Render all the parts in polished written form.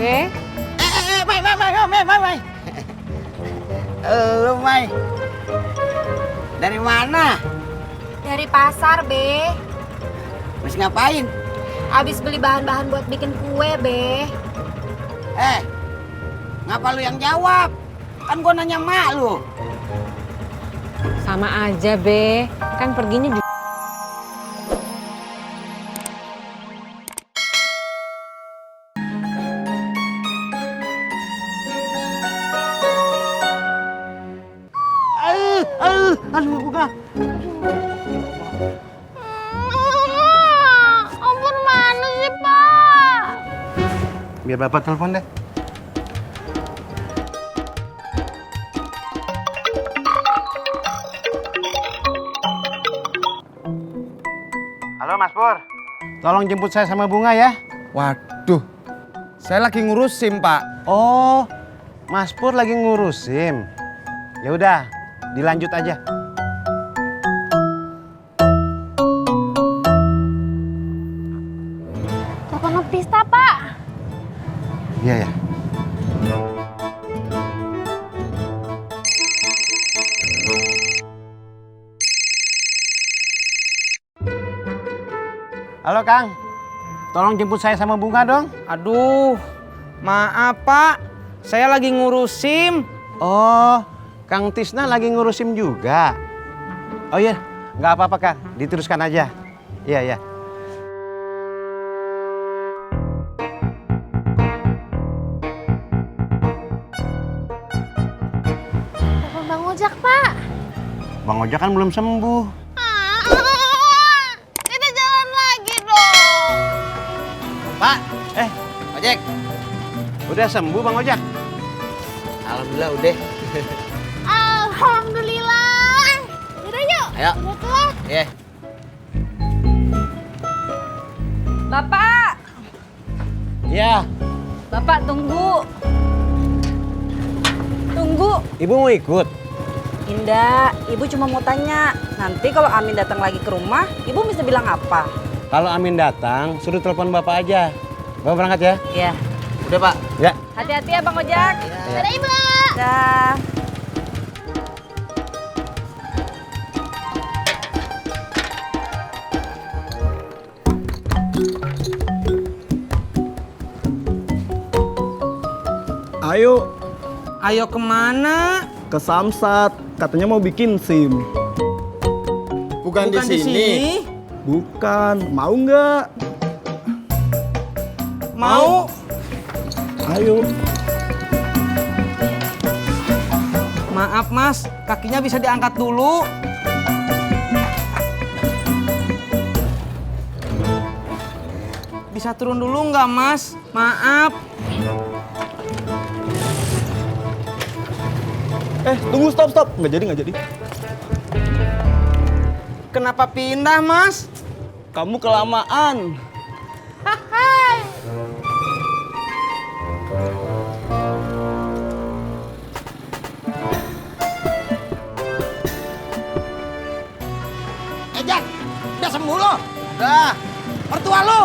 Be? Mai. Lu, Mai. Dari mana? Dari pasar, Be. Terus ngapain? Abis beli bahan-bahan buat bikin kue, Be. Ngapa lu yang jawab? Kan gua nanya mak lu. Sama aja, Be. Kan perginya juga. Aduh, buka. Ampun, mana sih, Pak? Biar bapak telepon deh. Halo Mas Pur, tolong jemput saya sama Bunga ya. Waduh, saya lagi ngurus SIM, Pak. Oh, Mas Pur lagi ngurus SIM. Ya udah, dilanjut aja. Telepon Pista, Pak. Iya ya. Halo Kang, tolong jemput saya sama Bunga dong. Aduh, maaf Pak, saya lagi ngurus SIM. Oh, Kang Tisna lagi ngurus SIM juga. Oh iya, nggak apa-apa Kang, diteruskan aja. Iya, iya. Telepon Bang Ojak, Pak. Bang Ojak kan belum sembuh. Kita jalan lagi dong. Pak, Eh, ojek. udah sembuh Bang Ojak? Alhamdulillah udah. Alhamdulillah. Yaudah yuk. Ayo. Udah tua. Iya. Bapak! Iya. Bapak tunggu. Tunggu. Ibu mau ikut? Indah, Ibu cuma mau tanya. Nanti kalau Amin datang lagi ke rumah, Ibu bisa bilang apa? Kalau Amin datang, suruh telepon Bapak aja. Bapak berangkat ya? Iya. Udah, Pak. Ya. Hati-hati ya Bang Ojak. Dadah, Ibu. Dah. Ayo Ayo kemana? ke Samsat, katanya mau bikin SIM. Bukan di sini. Bukan, mau nggak? Mau? Ayo. Maaf Mas, kakinya bisa diangkat dulu. Bisa turun dulu nggak Mas? Maaf. Tunggu, stop. Nggak jadi. Kenapa pindah Mas? Kamu kelamaan. Jak, udah sembuh lo? Udah. Mertua lo?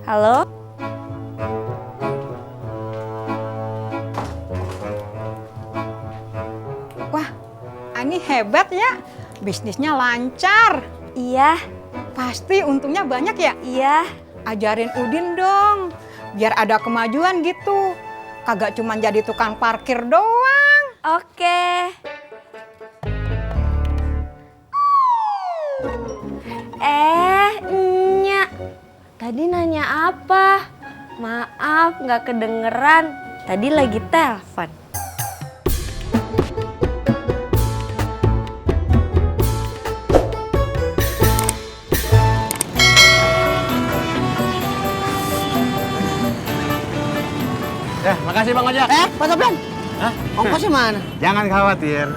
Halo? Wah, Ani hebat ya. Bisnisnya lancar. Iya, Pasti untungnya banyak ya. iya. Ajarin Udin dong. Biar ada kemajuan gitu. Kagak cuma jadi tukang parkir doang. Oke. Nyak. Tadi nanya apa? Maaf, nggak kedengeran. Tadi lagi telepon. Ya, makasih Bang Ojak. Pak Sopyan. Hah? Ongkosnya mana? Jangan khawatir.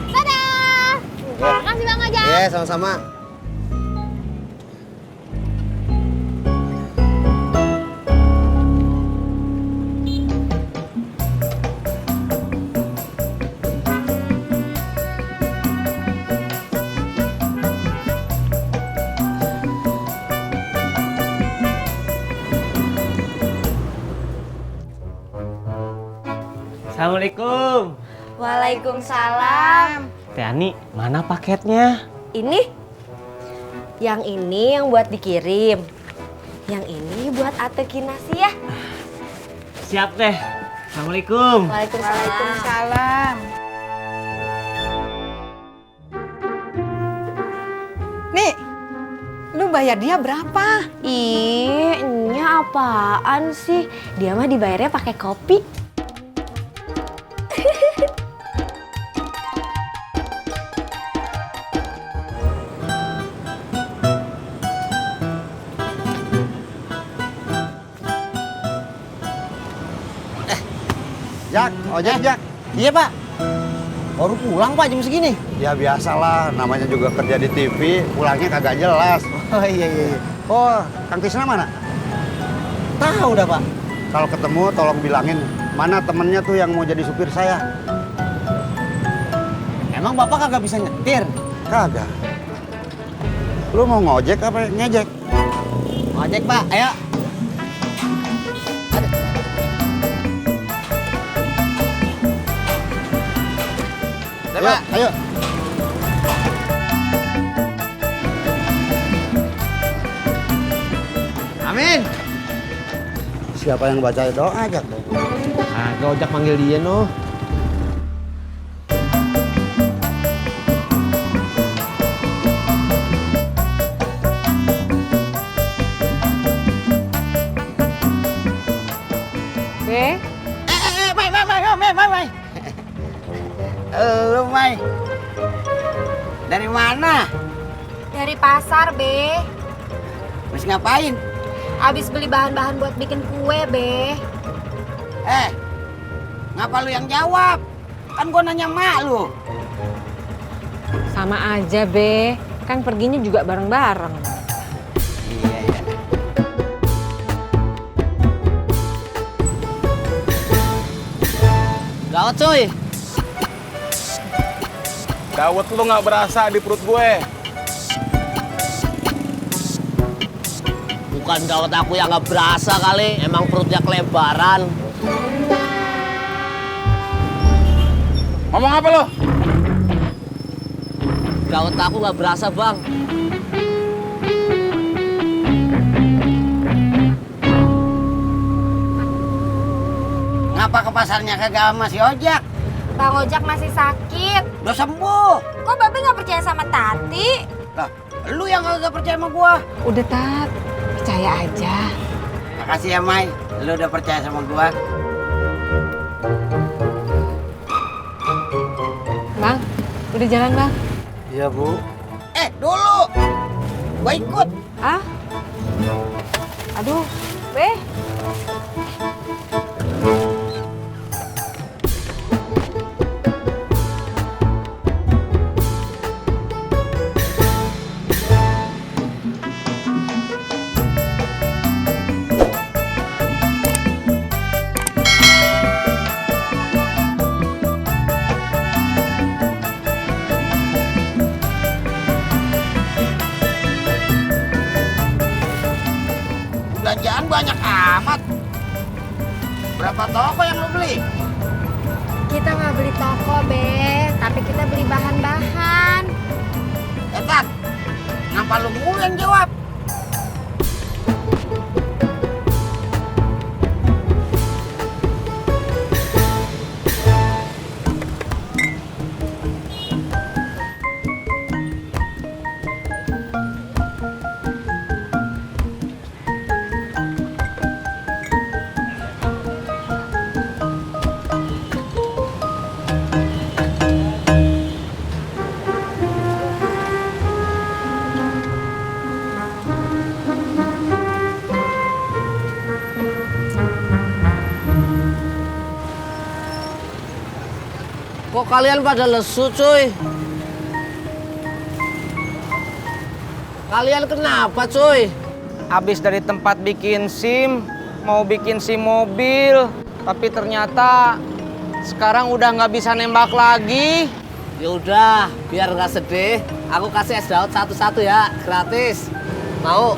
Dadah. Makasih Bang Ojak. Iya, sama-sama. Assalamualaikum. Waalaikumsalam. Teh Ani, mana paketnya? Ini? Yang ini yang buat dikirim. Yang ini buat Ate Kinasi ya. Siap teh. Assalamualaikum. Waalaikumsalam. Nih, lu bayar dia berapa? Ih, ini apaan sih? Dia mah dibayarnya pakai kopi. Jak, ojek Jak. Iya pak. Baru pulang pak jam segini. Ya biasalah, namanya juga kerja di TV, pulangnya kagak jelas. Oh iya. Oh, Kang Tisna mana? Tahu dah pak. Kalau ketemu tolong bilangin mana temennya tuh yang mau jadi supir saya. Emang bapak kagak bisa nyetir? Kagak. Lu mau ngojek apa ngejek? Ojek pak, ayo. Ayo, pak, ayo. Amin. Siapa yang baca doa Jak? Ah, ojak manggil dia noh. Be, Mai. Lu Mai. Dari mana? Dari pasar, Be. Habis ngapain? Abis beli bahan-bahan buat bikin kue, Be. Ngapa lu yang jawab? Kan gua nanya mak lu. sama aja, Be. Kan perginya juga bareng-bareng. Iya. Gawat cuy. Dawet lu nggak berasa di perut gue. Bukan gawat aku yang nggak berasa kali. Emang perutnya kelebaran. Ngomong apa lo? Gawat aku nggak berasa bang. Ngapa ke pasarnya kagak sama si Ojak? Bang Ojak masih sakit. Udah sembuh. Kok Babe nggak percaya sama Tati? Lah, lu yang kagak percaya sama gua. Udah, Tat. Percaya aja. Makasih ya, Mai. Lu udah percaya sama gua. Bang, udah jalan, Bang? Iya Bu. Dulu. Gua ikut. Ah? Aduh, Be. Belanjaan banyak amat. Berapa toko yang lu beli? Kita nggak beli toko, Be. Tapi kita beli bahan-bahan. Tat, ngapa lu mulu yang jawab? Kok kalian pada lesu, cuy? Kalian kenapa, cuy? Habis dari tempat bikin SIM, mau bikin SIM mobil, tapi ternyata sekarang udah nggak bisa nembak lagi. Ya udah, biar nggak sedih, aku kasih es dawet satu-satu ya, gratis. Mau?